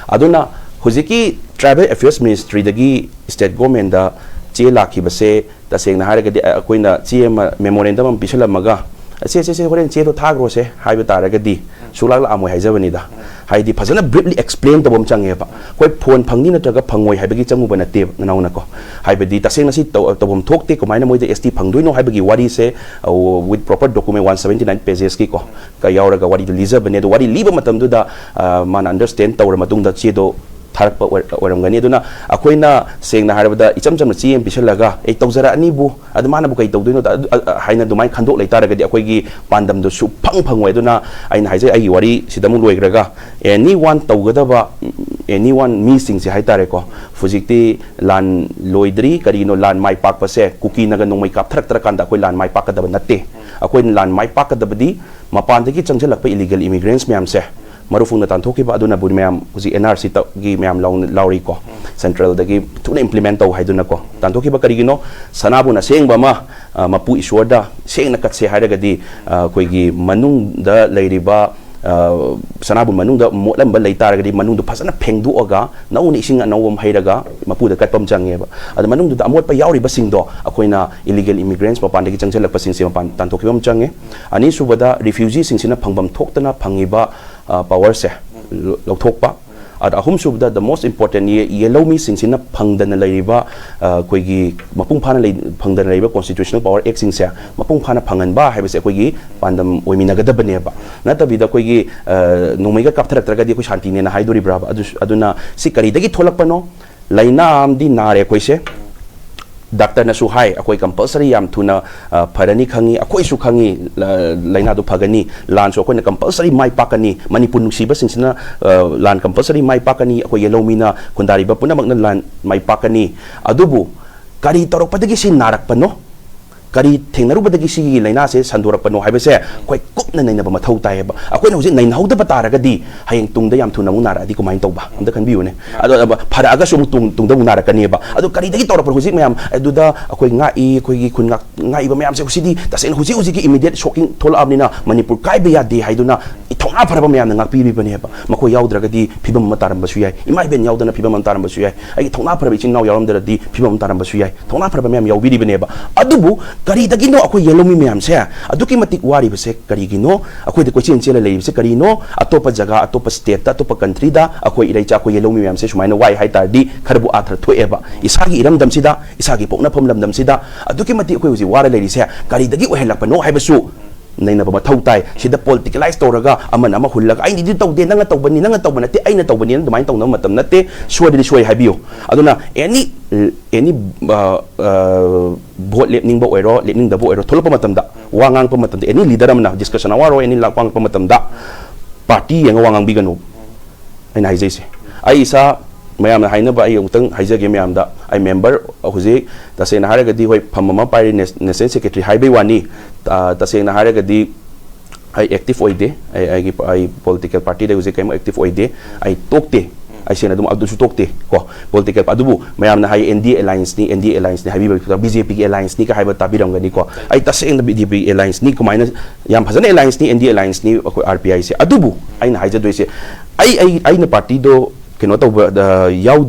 ꯑꯗꯨꯅ ꯍꯧꯖꯤꯛꯀꯤ ꯇ꯭ꯔꯥꯏꯕꯦꯜ ꯑꯦꯐꯤꯌꯔꯁ ꯃꯤꯅꯤꯁꯇ꯭ꯔꯤꯗꯒꯤ ꯁ꯭ꯇꯦꯠ ꯒꯣꯔꯃꯦꯟꯗ ꯆꯦ ꯂꯥꯛꯈꯤꯕꯁꯦ, ꯇꯁꯦꯡꯅ ꯍꯥꯏꯔꯒꯗꯤ, ꯑ, ꯑꯩꯈꯣꯏꯅ ꯆꯦ ꯑꯃ, memorandum ꯑꯃ ꯄꯤꯁꯜꯂꯝꯃꯒ, "ꯁꯦ, ꯁꯦ, ꯁꯦ, ꯍꯣꯔꯦꯟ ꯆꯦꯗꯣ ꯊꯥꯈ꯭ꯔꯣꯁꯦ" ꯍꯥꯏꯕ ꯇꯥꯔꯒꯗꯤ ꯁꯨꯡꯂꯥꯛ ꯂꯥꯛꯑꯝꯃꯣꯏ ꯍꯥꯏꯖꯕꯅꯤꯗ꯫ ꯍꯥꯏꯗꯤ ꯐꯖꯅ briefly explain ꯇꯧꯕ ꯑꯃ ꯆꯪꯉꯦꯕ꯫ ꯑꯩꯈꯣꯏ ꯐꯣꯟ ꯐꯪꯅꯤ ꯅꯠꯇ꯭ꯔꯒ ꯐꯪꯉꯣꯏ ꯍꯥꯏꯕꯒꯤ ꯆꯪꯉꯨꯕ ꯅꯠꯇꯦꯕ, ꯅꯅꯥꯎꯅꯀꯣ꯫ ꯍꯥꯏꯕꯗꯤ ꯇꯁꯦꯡꯅ ꯁꯤ ꯇꯧ-, ꯇꯧꯐꯝ ꯊꯣꯛꯇꯦ, ꯀꯃꯥꯏꯅ ꯃꯣꯏꯗ ꯑꯦꯁ ꯇꯤ ꯐꯪꯗꯣꯏꯅꯣ ꯍꯥꯏꯕꯒꯤ ꯋꯥꯔꯤꯁꯦ, ꯑ, with proper document one seventy nine pages ꯀꯤꯀꯣ, ꯀ ꯌꯥꯎꯔꯒ ꯋꯥꯔꯤꯗꯨ ꯂꯤꯖꯕꯅꯦ꯫ ꯑꯗꯣ ꯋꯥꯔꯤ ꯂꯤꯕ ꯃꯇꯝꯗꯨꯗ, ꯑ, ꯃꯥꯅ understand ꯇꯧꯔ ꯃꯇꯨꯡꯗ ꯆꯦꯗꯣ ꯊꯥꯔꯛꯄ ꯑꯣꯏ-, ꯑꯣꯏꯔꯝꯒꯅꯤ꯫ ꯑꯗꯨꯅ ꯑꯩꯈꯣꯏꯅ ꯁꯦꯡꯅ ꯍꯥꯏꯔꯕꯗ ꯏꯆꯝ ꯆꯝꯅ ꯆꯦ ꯑꯃ ꯄꯤꯁꯜꯂꯒ, "ꯑꯩ ꯇꯧꯖꯔꯛꯑꯅꯤꯕꯨ, ꯑꯗꯨ ꯃꯥꯅꯕꯨ ꯀꯩ ꯇꯧꯗꯣꯏꯅꯣ?" ꯑꯗꯨ, ꯑ, ꯑ, ꯍꯥꯏꯅ ꯑꯗꯨꯃꯥꯏꯅ ꯈꯟꯗꯣꯛ ꯂꯩꯇꯥꯔꯒꯗꯤ ꯑꯩꯈꯣꯏꯒꯤ ꯄꯥꯟꯗꯝꯗꯣ ꯁꯨꯐꯪ ꯐꯪꯉꯣꯏ꯫ ꯑꯗꯨꯅ ꯑꯩꯅ ꯍꯥꯏꯖꯩ, ꯑꯩꯒꯤ ꯋꯥꯔꯤ ꯁꯤꯗ ꯑꯃꯨꯛ ꯂꯣꯏꯈ꯭ꯔꯒ, anyone ꯇꯧꯒꯗꯕ, anyone ꯃꯤꯁꯤꯡꯁꯦ ꯍꯥꯏꯇꯥꯔꯦꯀꯣ, ꯍꯧꯖꯤꯛꯇꯤ ꯂꯥꯟ ꯂꯣꯏꯗ꯭ꯔꯤ꯫ ꯀꯔꯤꯒꯤꯅꯣ ꯂꯥꯟ ꯃꯥꯏ ꯄꯥꯛꯄꯁꯦ? ꯀꯨꯀꯤꯅꯒ ꯅꯣꯡꯃꯩ ꯀꯥꯞꯊꯔꯛꯇ꯭ꯔꯀꯥꯟꯗ ꯑꯩꯈꯣꯏ ꯂꯥꯟ ꯃꯥꯏ ꯄꯥꯛꯀꯗꯕ ꯅꯠꯇꯦ꯫ ꯑꯩꯈꯣꯏꯅ ꯂꯥꯟ ꯃꯥꯏ ꯄꯥꯛꯀꯗꯕꯗꯤ ꯃꯄꯥꯟꯗꯒꯤ ꯆꯪꯁꯤꯜꯂꯛꯄ illegal immigrants ꯃꯌꯥꯝꯁꯦ ꯃꯔꯨꯞ ꯐꯨꯡꯅ ꯇꯥꯟꯊꯣꯛꯈꯤꯕ ꯑꯗꯨꯅꯕꯨ ꯃꯌꯥꯝ ꯍꯧꯖꯤꯛ ꯑꯦꯟ ꯑꯥꯔ ꯁꯤꯒꯤ ꯃꯌꯥꯝ ꯂꯥꯎ-, ꯂꯥꯎꯔꯤꯀꯣ꯫ ꯁꯦꯟꯇ꯭ꯔꯦꯜꯗꯒꯤ ꯊꯨꯅ ꯏꯝꯄ꯭ꯂꯤꯃꯦꯟ ꯇꯧ ꯍꯥꯏꯗꯨꯅꯀꯣ ꯇꯥꯟꯊꯣꯛꯈꯤꯕ꯫ ꯀꯔꯤꯒꯤꯅꯣ? ꯁꯅꯥꯕꯨꯟ ꯑꯁꯦꯡꯕ ꯑꯃ, ꯑ, ꯃꯄꯨ ꯏꯁꯣꯔꯗ ꯁꯦꯡꯅ ꯀꯠꯁꯦ ꯍꯥꯏꯔꯒꯗꯤ, ꯑ, ꯑꯩꯈꯣꯏꯒꯤ ꯃꯅꯨꯡꯗ ꯂꯩꯔꯤꯕ, ꯑ, ꯁꯅꯥꯕꯨꯟ ꯃꯅꯨꯡꯗ ꯃꯣꯠꯂꯝꯕ ꯂꯩ ꯇꯥꯔꯒꯗꯤ ꯃꯅꯨꯡꯗꯣ ꯐꯖꯅ ꯐꯦꯡꯗꯣꯛꯑꯒ ꯅꯧꯅ ꯏꯁꯤꯡ ꯑꯅꯧꯕ ꯑꯃ ꯍꯩꯔꯒ ꯃꯄꯨꯗ ꯀꯠꯄ ꯑꯃ ꯆꯪꯉꯦꯕ꯫ ꯑꯗ ꯃꯅꯨꯡꯗꯨꯗ ꯑꯃꯣꯠꯄ ꯌꯥꯎꯔꯤꯕꯁꯤꯡꯗꯣ ꯑꯩꯈꯣꯏꯅ illegal immigrants ꯃꯄꯥꯟꯗꯒꯤ ꯆꯪꯁꯤꯜꯂꯛꯄꯁꯤꯡꯁꯦ ꯃꯄꯥꯟ ꯇꯥꯟꯊꯣꯛꯈꯤꯕ ꯑꯃ ꯆꯪꯉꯦ꯫ ꯑꯅꯤꯁꯨꯕꯗ refugeeꯁꯤꯡꯁꯤꯅ ꯐꯪꯐꯝ ꯊꯣꯛꯇꯅ ꯐꯪꯉꯤꯕ, ꯑ, powerꯁꯦ ꯂꯧꯊꯣꯛꯄ꯫ ꯑꯗ ꯑꯍꯨꯝꯁꯨꯕꯗ, the most important, ꯌꯦ-, ꯌꯦꯜꯍꯧꯃꯤꯁꯤꯡꯁꯤꯅ ꯐꯪꯗꯅ ꯂꯩꯔꯤꯕ, ꯑ, ꯑꯩꯈꯣꯏꯒꯤ ꯃꯄꯨꯡ ꯐꯥꯅ ꯂꯩ-, ꯐꯪꯗꯅ ꯂꯩꯔꯤꯕ constitutional power actꯁꯤꯡꯁꯦ ꯃꯄꯨꯡ ꯐꯥꯅ ꯐꯪꯍꯟꯕ ꯍꯥꯏꯕꯁꯦ ꯑꯩꯈꯣꯏꯒꯤ ꯄꯥꯟꯗꯝ ꯑꯣꯏꯃꯤꯟꯅꯒꯗꯕꯅꯦꯕ꯫ ꯅꯠꯇꯕꯤꯗ ꯑꯩꯈꯣꯏꯒꯤ, ꯑ, ꯅꯣꯡꯃꯩꯒ ꯀꯥꯞꯊꯔꯛꯇ꯭ꯔꯒꯗꯤ ꯑꯩꯈꯣꯏ ꯁꯥꯟꯇꯤꯅꯦꯅ ꯍꯥꯏꯗꯣꯔꯤꯕ꯭ꯔꯥꯕ? ꯑꯗꯨ, ꯑꯗꯨꯅ ꯁꯤ ꯀꯔꯤꯗꯒꯤ ꯊꯣꯛꯂꯛꯄꯅꯣ? ꯂꯥꯏꯅꯥ ꯑꯃꯗꯤ ꯅꯥꯔꯦ ꯑꯩꯈꯣꯏꯁꯦ꯫ ꯗꯥꯛꯇꯔꯅꯁꯨ ꯍꯥꯏ, ꯑꯩꯈꯣꯏ compulsory ꯌꯥꯝ ꯊꯨꯅ, ꯑ, ꯐꯔꯅꯤ ꯈꯪꯉꯤ, ꯑꯩꯈꯣꯏꯁꯨ ꯈꯪꯉꯤ, ꯂ-, ꯂꯥꯏꯅꯥꯗꯨ ꯐꯒꯅꯤ, ꯂꯥꯟꯁꯨ ꯑꯩꯈꯣꯏꯅ compulsory ꯃꯥꯏ ꯄꯥꯛꯀꯅꯤ, ꯃꯅꯤꯄꯨꯔ ꯅꯨꯡꯁꯤꯕꯁꯤꯡꯁꯤꯅ, ꯑ, ꯂꯥꯟ compulsory ꯃꯥꯏ ꯄꯥꯛꯀꯅꯤ, ꯑꯩꯈꯣꯏ ꯌꯦꯜꯍꯧꯃꯤꯅ ꯈꯨꯟꯗꯥꯔꯤꯕ ꯄꯨꯝꯅꯃꯛꯅ ꯂꯥꯟ ꯃꯥꯏ ꯄꯥꯛꯀꯅꯤ꯫ ꯑꯗꯨꯕꯨ ꯀꯔꯤ ꯇꯧꯔꯛꯄꯗꯒꯤ ꯁꯤ ꯅꯥꯔꯛꯄꯅꯣ? ꯀꯔꯤ ꯊꯦꯡꯅꯔꯨꯕꯗꯒꯤ ꯁꯤꯒꯤ ꯂꯥꯏꯅꯥꯁꯦ ꯁꯟꯗꯣꯔꯛꯄꯅꯣ ꯍꯥꯏꯕꯁꯦ ꯑꯩꯈꯣꯏ ꯀꯨꯞꯅ ꯅꯩꯅꯕ ꯃꯊꯧ ꯇꯥꯏꯌꯦꯕ꯫ ꯑꯩꯈꯣꯏꯅ ꯍꯧꯖꯤꯛ ꯅꯩꯅꯍꯧꯗꯕ ꯇꯥꯔꯒꯗꯤ ꯍꯌꯦꯡ ꯇꯨꯡꯗ ꯌꯥꯝ ꯊꯨꯅ ꯑꯃꯨꯛ ꯅꯥꯔꯛꯑꯗꯤ ꯀꯃꯥꯏꯅ ꯇꯧꯕ? ꯑꯝꯇ ꯈꯟꯕꯤꯌꯨꯅꯦ꯫ ꯑꯗꯣ, ꯑ, ꯐꯔꯛꯑꯒꯁꯨ ꯑꯃꯨꯛ ꯇꯨꯡ-, ꯇꯨꯡꯗ ꯑꯃꯨꯛ ꯅꯥꯔꯛꯀꯅꯦꯕ꯫ ꯑꯗꯣ ꯀꯔꯤꯗꯒꯤ ꯇꯧꯔꯛꯄꯅꯣ ꯍꯧꯖꯤꯛ ꯃꯌꯥꯝ ꯑꯗꯨꯗ ꯑꯩꯈꯣꯏ ꯉꯥꯛꯏ, ꯑꯩꯈꯣꯏꯒꯤ ꯈꯨꯟ ꯉꯥꯛ-, ꯉꯥꯛꯏꯕ ꯃꯌꯥꯝꯁꯦ ꯁꯤꯗꯤ ꯇꯁꯦꯡꯅ ꯍꯧꯖꯤꯛ ꯍꯧꯖꯤꯛꯀꯤ immediate shocking ꯊꯣꯛꯂꯛꯑꯕꯅꯤꯅ ꯃꯅꯤꯄꯨꯔ ꯀꯥꯏꯕ ꯌꯥꯗꯦ ꯍꯥꯏꯗꯨꯅ ꯊꯧꯅꯥ ꯐꯔꯕ ꯃꯌꯥꯝꯅ ꯉꯥꯛꯄꯤꯔꯤꯕꯅꯦꯕ꯫ ꯃꯈꯣꯏ ꯌꯥꯎꯗ꯭ꯔꯒꯗꯤ ꯐꯤꯕꯝ ꯑꯃ ꯇꯥꯔꯝꯕꯁꯨ ꯌꯥꯏ, ꯏꯃꯥ ꯏꯕꯦꯟ ꯌꯥꯎꯗꯅ ꯐꯤꯕꯝ ꯑꯃ ꯇꯥꯔꯝꯕꯁꯨ ꯌꯥꯏ, ꯑꯩꯒꯤ ꯊꯧꯅꯥ ꯐꯔꯕ ꯏꯆꯤꯟ ꯏꯅꯥꯎ ꯌꯥꯎꯔꯝꯗ꯭ꯔꯗꯤ ꯐꯤꯕꯝ ꯑꯃ ꯇꯥꯔꯝꯕꯁꯨ ꯌꯥꯏ꯫ ꯊꯧꯅꯥ ꯐꯔꯕ ꯃꯌꯥꯝ ꯌꯥꯎꯕꯤꯔꯤꯕꯅꯦꯕ꯫ ꯑꯗꯨꯕꯨ ꯀꯔꯤꯗꯒꯤꯅꯣ ꯑꯩꯈꯣꯏ ꯌꯦꯜꯍꯧꯃꯤ ꯃꯌꯥꯝꯁꯦ ꯑꯗꯨꯛꯀꯤ ꯃꯇꯤꯛ ꯋꯥꯔꯤꯕꯁꯦ ꯀꯔꯤꯒꯤꯅꯣ? ꯑꯩꯈꯣꯏꯗ ꯀꯣꯏꯆꯦꯟ ꯆꯦꯜꯂ ꯂꯩꯔꯤꯕꯁꯦ ꯀꯔꯤꯅꯣ? ꯑꯇꯣꯞꯄ ꯖꯒꯥ, ꯑꯇꯣꯞꯄ stateꯇ, ꯑꯇꯣꯞꯄ countryꯗ ꯑꯩꯈꯣꯏ ꯏꯔꯩꯆꯥ, ꯑꯩꯈꯣꯏ ꯌꯦꯜꯍꯧꯃꯤ ꯃꯌꯥꯝꯁꯦ ꯁꯨꯃꯥꯏꯅ ꯋꯥꯏ ꯍꯥꯏ ꯇꯥꯔꯗꯤ ꯈꯔꯕꯨ ꯑꯥꯊ꯭ꯔ ꯊꯣꯛꯑꯦꯕ꯫ ꯏꯁꯥꯒꯤ ꯏꯔꯝꯗꯝꯁꯤꯗ, ꯏꯁꯥꯒꯤ ꯄꯣꯛꯅꯐꯝ ꯂꯝꯗꯝꯁꯤꯗ ꯑꯗꯨꯛꯀꯤ ꯃꯇꯤꯛ ꯑꯩꯈꯣꯏ ꯍꯧꯖꯤꯛ ꯋꯥꯔ ꯂꯩꯔꯤꯁꯦ ꯀꯔꯤꯗꯒꯤ ꯑꯣꯏꯍꯜꯂꯛꯄꯅꯣ ꯍꯥꯏꯕꯁꯨ ꯅꯩꯅꯕ ꯃꯊꯧ ꯇꯥꯏ꯫ ꯁꯤꯗ politicalize ꯇꯧꯔꯒ ꯑꯃꯅ ꯑꯃ ꯍꯨꯜꯂꯒ, "ꯑꯩꯅ ꯑꯗꯨ ꯇꯧꯗꯦ, ꯅꯪꯅ ꯇꯧꯕꯅꯤ, ꯅꯪꯅ ꯇꯧꯕ ꯅꯠꯇꯦ, ꯑꯩꯅ ꯇꯧꯕꯅꯤ"ꯅ ꯑꯗꯨꯃꯥꯏꯅ ꯇꯧꯅꯕ ꯃꯇꯝ ꯅꯠꯇꯦ꯫ ꯁꯣꯏꯔꯗꯤ ꯁꯣꯏ ꯍꯥꯏꯕꯤꯌꯨ꯫ ꯑꯗꯨꯅ any, any, ꯑ, ꯑ, vote ꯂꯦꯞꯅꯤꯡꯕ ꯑꯣꯏꯔꯣ, ꯂꯦꯞꯅꯤꯡꯗꯕ ꯑꯣꯏꯔꯣ, ꯊꯣꯛꯂꯛꯄ ꯃꯇꯝꯗ, ꯋꯥ ꯉꯥꯡꯉꯛꯄ ꯃꯇꯝꯗ, any leader ꯑꯃꯅ, discussion hour ꯑꯣꯏꯔꯣ, any ꯂꯥꯛ ꯋꯥ ꯉꯥꯡꯉꯛꯄ ꯃꯇꯝꯗ party ꯌꯦꯡꯉ ꯋꯥ ꯉꯥꯡꯕꯤꯒꯅꯨ꯫ ꯑꯩꯅ ꯍꯥꯏꯖꯩꯁꯦ꯫ ꯑꯩ ꯏꯁꯥ, ꯃꯌꯥꯝꯅ ꯍꯥꯏꯅꯕ, ꯑꯩ ꯑꯃꯨꯛꯇꯪ ꯍꯥꯏꯖꯒꯦ ꯃꯌꯥꯝꯗ, ꯑꯩ member ꯍꯧꯖꯤꯛ, ꯇꯁꯦꯡꯅ ꯍꯥꯏꯔꯒꯗꯤ, ꯍꯣꯏ, ꯐꯝ ꯑꯃ ꯄꯥꯏꯔꯤ, ꯅꯦꯁ-, national secretary ꯍꯥꯏꯕꯩ ꯋꯥꯅꯤ꯫ ꯑ, ꯇꯁꯦꯡꯅ ꯍꯥꯏꯔꯒꯗꯤ, ꯑꯩ ꯑꯦꯛꯇꯤꯚ ꯑꯣꯏꯗꯦ꯫ ꯑꯩ ꯑꯩꯒꯤ ꯑꯩ ꯄꯣꯂꯤꯇꯤꯀꯦꯜ ꯄꯥꯔꯇꯤꯗ ꯍꯧꯖꯤꯛ ꯀꯔꯤꯝ ꯑꯦꯛꯇꯤꯚ ꯑꯣꯏꯗꯦ꯫ ꯑꯩ ꯇꯣꯛꯇꯦ꯫ ꯑꯩ ꯁꯦꯡꯅ ꯑꯗꯨꯝ ꯑꯗꯨꯁꯨ ꯇꯣꯛꯇꯦ ꯀꯣ꯫ ꯄꯣꯂꯤꯇꯤꯀꯦꯜ ꯑꯗꯨꯕꯨ ꯃꯌꯥꯝꯅ ꯍꯥꯏ ꯑꯦꯟ ꯗꯤ ꯑꯦ ꯑꯦꯂꯥꯏꯟꯁꯅꯤ, ꯑꯦꯟ ꯗꯤ ꯑꯦ ꯑꯦꯂꯥꯏꯟꯁꯅꯤ ꯍꯥꯏꯕꯤꯕ ꯕꯤ ꯖꯦ ꯄꯤꯒꯤ ꯑꯦꯂꯥꯏꯟꯁꯅꯤꯒ ꯍꯥꯏꯕ ꯇꯥꯕꯤꯔꯝꯒꯅꯤꯀꯣ꯫ ꯑꯩ ꯇꯁꯦꯡꯅ ꯕꯤ ꯖꯦ ꯄꯤꯒꯤ ꯑꯦꯂꯥꯏꯟꯁꯅꯤ, ꯀꯃꯥꯏꯅ ꯌꯥꯝ ꯐꯖꯅ ꯑꯦꯂꯥꯏꯟꯁꯅꯤ, ꯑꯦꯟ ꯗꯤ ꯑꯦ ꯑꯦꯂꯥꯏꯟꯁꯅꯤ ꯑꯩꯈꯣꯏ ꯑꯥꯔ ꯄꯤ ꯑꯥꯏꯁꯦ꯫ ꯑꯗꯨꯕꯨ ꯑꯩꯅ ꯍꯥꯏꯖꯗꯣꯏꯁꯦ, ꯑꯩ ꯑꯩ ꯑꯩꯅ ꯄꯥꯔꯇꯤꯗꯣ ꯀꯩꯅꯣ ꯇꯧꯕ ꯌꯥꯎ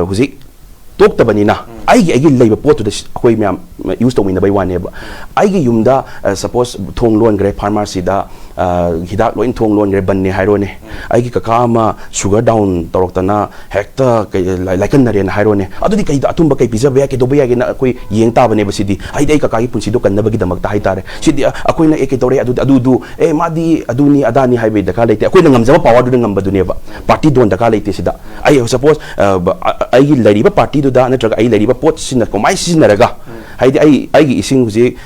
ꯍꯧꯖꯤꯛ ꯇꯣꯛꯇꯕꯅꯤꯅ ꯑꯩꯒꯤ ꯑꯩꯒꯤ ꯂꯩꯕ ꯄꯣꯠꯇꯨꯗ ꯑꯩꯈꯣꯏ ꯃꯌꯥꯝ ꯌꯨꯁ ꯇꯧꯃꯤꯟꯅꯕꯩ ꯋꯥꯅꯦꯕ꯫ ꯑꯩꯒꯤ ꯌꯨꯝꯗ ꯁꯄꯣꯁ ꯊꯣꯡ ꯂꯣꯟꯈ꯭ꯔꯦ ꯐꯥꯔꯃꯥꯁꯤꯗ, ꯍꯤꯗꯥꯛ ꯂꯣꯏ ꯊꯣꯡ ꯂꯣꯟꯈ꯭ꯔꯦ, ꯕꯟꯅꯦ ꯍꯥꯏꯔꯣꯅꯦ꯫ ꯑꯩꯒꯤ ꯀꯀꯥ ꯑꯃ ꯁꯨꯒꯔ ꯗꯥꯎꯟ ꯇꯧꯔꯛꯇꯅ ꯍꯦꯛꯇ ꯂꯥꯏꯀꯟꯅꯔꯦꯅ ꯍꯥꯏꯔꯣꯅꯦ꯫ ꯑꯗꯨꯗꯤ ꯀꯩꯗ ꯑꯊꯨꯝꯕ ꯀꯩ ꯄꯤꯖꯕ ꯌꯥꯏ, ꯀꯩꯗꯧꯕ ꯌꯥꯏꯒꯦꯅ ꯑꯩꯈꯣꯏ ꯌꯦꯡ ꯇꯥꯕꯅꯦꯕ꯫ ꯁꯤꯗꯤ ꯍꯥꯏꯗꯤ ꯑꯩ ꯀꯀꯥꯒꯤ ꯄꯨꯟꯁꯤꯗꯣ ꯀꯟꯅꯕꯒꯤꯗꯃꯛꯇ ꯍꯥꯏꯇꯥꯔꯦ꯫ ꯁꯤꯗꯤ ꯑꯩꯈꯣꯏꯅ ꯑꯦ ꯀꯩꯗꯧꯔꯦ ꯑꯗꯨꯗꯤ ꯑꯗꯨꯗꯨ ꯑꯦ ꯃꯥꯗꯤ ꯑꯗꯨꯅꯤ ꯑꯗꯥꯅꯤ ꯍꯥꯏꯕꯒꯤ ꯗꯔꯀꯥꯔ ꯂꯩꯇꯦ꯫ ꯑꯩꯈꯣꯏꯅ ꯉꯝꯖꯕ ꯄꯋꯥꯔꯗꯨꯗ ꯉꯝꯕꯗꯨꯅꯦꯕ꯫ ꯄꯥꯔꯇꯤ ꯗꯣꯟ ꯗꯔꯀꯥꯔ ꯂꯩꯇꯦ ꯁꯤꯗ꯫ ꯑꯩ ꯁꯄꯣꯁ ꯑꯩꯒꯤ ꯂꯩꯔꯤꯕ ꯄꯥꯔꯇꯤꯗꯨꯗ ꯅꯠꯇ꯭ꯔꯒ ꯑꯩ ꯂꯩꯔꯤꯕ ꯄꯣꯠꯁꯤꯅ ꯀꯃꯥꯏꯅ ꯁꯤꯖꯤꯟꯅꯔꯒ, ꯍꯥꯏꯗꯤ ꯑꯩ ꯑꯩꯒꯤ ꯏꯁꯤꯡ ꯍꯧꯖꯤꯛ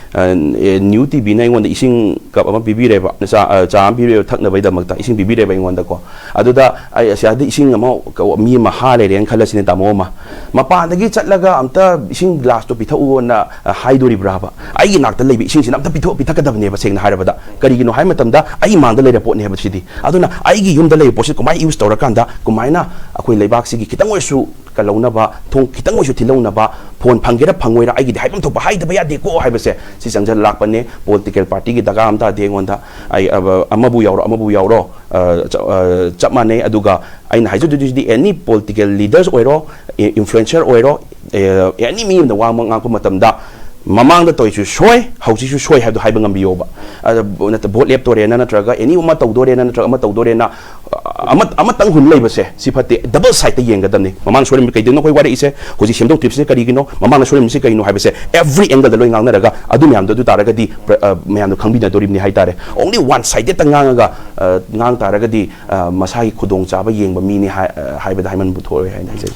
ꯅ꯭ꯌꯨ ꯇꯤ ꯚꯤꯅ ꯑꯩꯉꯣꯟꯗ ꯏꯁꯤꯡ ꯀꯞ ꯑꯃ ꯄꯤꯕꯤꯔꯦꯕ, ꯆꯥ ꯑꯃ ꯄꯤꯕꯤꯔꯦꯕ ꯊꯛꯅꯕꯒꯤꯗꯃꯛꯇ ꯏꯁꯤꯡ ꯄꯤꯕꯤꯔꯦꯕ ꯑꯩꯉꯣꯟꯗꯀꯣ꯫ ꯑꯗꯨꯗ ꯑꯩ ꯑꯁꯤꯗ ꯏꯁꯤꯡ ꯑꯃ ꯃꯤ ꯑꯃ ꯍꯥ ꯂꯩꯔꯦꯅ ꯈꯜꯂꯁꯤꯅꯦ ꯇꯥꯃꯣ ꯑꯃ꯫ ꯃꯄꯥꯟꯗꯒꯤ ꯆꯠꯂꯒ ꯑꯝꯇ ꯏꯁꯤꯡ ꯒ꯭ꯂꯥꯁꯇꯣ ꯄꯤꯊꯛꯎꯅ ꯍꯥꯏꯗꯣꯔꯤꯕ꯭ꯔꯥꯕ? ꯑꯩꯒꯤ ꯅꯥꯛꯇ ꯂꯩꯕ ꯏꯁꯤꯡꯁꯤꯅ ꯑꯝꯇ ꯄꯤꯊꯣꯛ ꯄꯤꯊꯛꯀꯗꯕꯅꯦꯕ꯫ ꯁꯦꯡꯅ ꯍꯥꯏꯔꯕꯗ ꯀꯔꯤꯒꯤꯅꯣ ꯍꯥꯏꯕ ꯃꯇꯝꯗ ꯑꯩ ꯏꯃꯥꯡꯗ ꯂꯩꯔ ꯄꯣꯠꯅꯦꯕ ꯁꯤꯗꯤ꯫ ꯑꯗꯨꯅ ꯑꯩꯒꯤ ꯌꯨꯝꯗ ꯂꯩꯕ ꯄꯣꯠꯁꯤ ꯀꯃꯥꯏꯅ ꯌꯨꯁ ꯇꯧꯔꯀꯥꯟꯗ ꯀꯃꯥꯏꯅ ꯑꯩꯈꯣꯏ ꯂꯩꯕꯥꯛꯁꯤꯒꯤ ꯈꯤꯇꯪ ꯑꯣꯏꯔꯁꯨ ꯀꯜꯍꯧꯅꯕ, ꯊꯣꯡ ꯈꯤꯇꯪ ꯑꯣꯏꯁꯨ ꯊꯤꯜꯍꯧꯅꯕ, ꯐꯣꯟ ꯐꯪꯒꯦꯔꯥ ꯐꯪꯉꯣꯏꯔꯥ ꯑꯩꯒꯤꯗꯤ ꯍꯥꯏꯐꯝ ꯊꯣꯛꯄ ꯍꯥꯏꯗꯕ ꯌꯥꯗꯦꯀꯣ ꯍꯥꯏꯕꯁꯦ ꯁꯤ ꯆꯪꯁꯤꯜꯂꯛꯄꯅꯦ꯫ ꯄꯣꯂꯤꯇꯤꯀꯦꯜ ꯄꯥꯔꯇꯤꯒꯤ ꯗꯔꯀꯥꯔ ꯑꯃ ꯇꯥꯗꯦ ꯑꯩꯉꯣꯟꯗ꯫ ꯑꯩ ꯑꯃꯕꯨ ꯌꯥꯎꯔꯣ, ꯑꯃꯕꯨ ꯌꯥꯎꯔꯣ, ꯆꯞ ꯃꯥꯟꯅꯩ꯫ ꯑꯗꯨꯒ ꯑꯩꯅ ꯍꯥꯏꯖꯗꯣꯏꯁꯤꯗꯤ ꯑꯦꯅꯤ ꯄꯣꯂꯤꯇꯤꯀꯦꯜ ꯂꯤꯗꯔꯁ ꯑꯣꯏꯔꯣ, ꯏꯟꯐ꯭ꯂꯨꯌꯦꯟꯁꯔ ꯑꯣꯏꯔꯣ, ꯑꯦꯅꯤ ꯃꯤ ꯑꯃꯅ ꯋꯥ ꯉꯥꯡꯉꯛꯄ ꯃꯇꯝꯗ ꯃꯃꯥꯡꯗ ꯇꯧꯔꯤꯁꯨ ꯁꯣꯏ, ꯍꯧꯖꯤꯛꯁꯨ ꯁꯣꯏ ꯍꯥꯏꯕꯗꯣ ꯍꯥꯏꯕ ꯉꯝꯕꯤꯌꯣꯕ꯫ ꯅꯠꯇ꯭ꯔ ꯚꯣꯠ ꯂꯦꯞꯇꯣꯔꯦꯅ ꯅꯠꯇ꯭ꯔꯒ ꯑꯦꯅꯤ ꯑꯃ ꯇꯧꯗꯣꯔꯦꯅ ꯅꯠꯇ꯭ꯔꯒ ꯑꯃ ꯇꯧꯗꯣꯔꯦꯅ ꯑꯃ ꯑꯃꯇꯪ ꯍꯨꯟ ꯂꯩꯕꯁꯦ ꯁꯤ ꯐꯠꯇꯦ꯫ ꯗꯕꯜ ꯁꯥꯏꯗꯇ ꯌꯦꯡꯒꯗꯕꯅꯤ꯫ ꯃꯃꯥꯡꯗ ꯁꯣꯏꯔꯝꯃꯤ ꯀꯩꯗꯧꯅꯣ ꯑꯩꯈꯣꯏ ꯋꯥꯔꯛꯏꯁꯦ, ꯍꯧꯖꯤꯛ ꯁꯦꯝꯗꯣꯛꯇ꯭ꯔꯤꯕꯁꯤꯅ ꯀꯔꯤꯒꯤꯅꯣ, ꯃꯃꯥꯡꯗ ꯁꯣꯏꯔꯝꯃꯤꯁꯤ ꯀꯩꯅꯣ ꯍꯥꯏꯕꯁꯦ ꯑꯦꯚ꯭ꯔꯤ ꯑꯦꯡꯒꯜꯗ ꯂꯣꯏ ꯉꯥꯡꯅꯔꯒ ꯑꯗꯨ ꯃꯌꯥꯝꯗꯣ ꯑꯗꯨ ꯇꯥꯔꯒꯗꯤ ꯃꯌꯥꯝꯗꯣ ꯈꯪꯕꯤꯅꯗꯣꯔꯤꯕꯅꯤ ꯍꯥꯏꯇꯥꯔꯦ꯫ ꯑꯣꯡꯂꯤ ꯋꯥꯟ ꯁꯥꯏꯗꯦꯠꯇ ꯉꯥꯡꯉꯒ ꯉꯥꯡ ꯇꯥꯔꯒꯗꯤ ꯃꯁꯥꯒꯤ ꯈꯨꯗꯣꯡꯆꯥꯕ ꯌꯦꯡꯕ ꯃꯤꯅꯤ ꯍꯥꯏꯕꯗ ꯍꯥꯏꯃꯟꯕ ꯊꯣꯛꯑꯣꯏ ꯍꯥꯏꯅ ꯍꯥꯏꯖꯩ꯫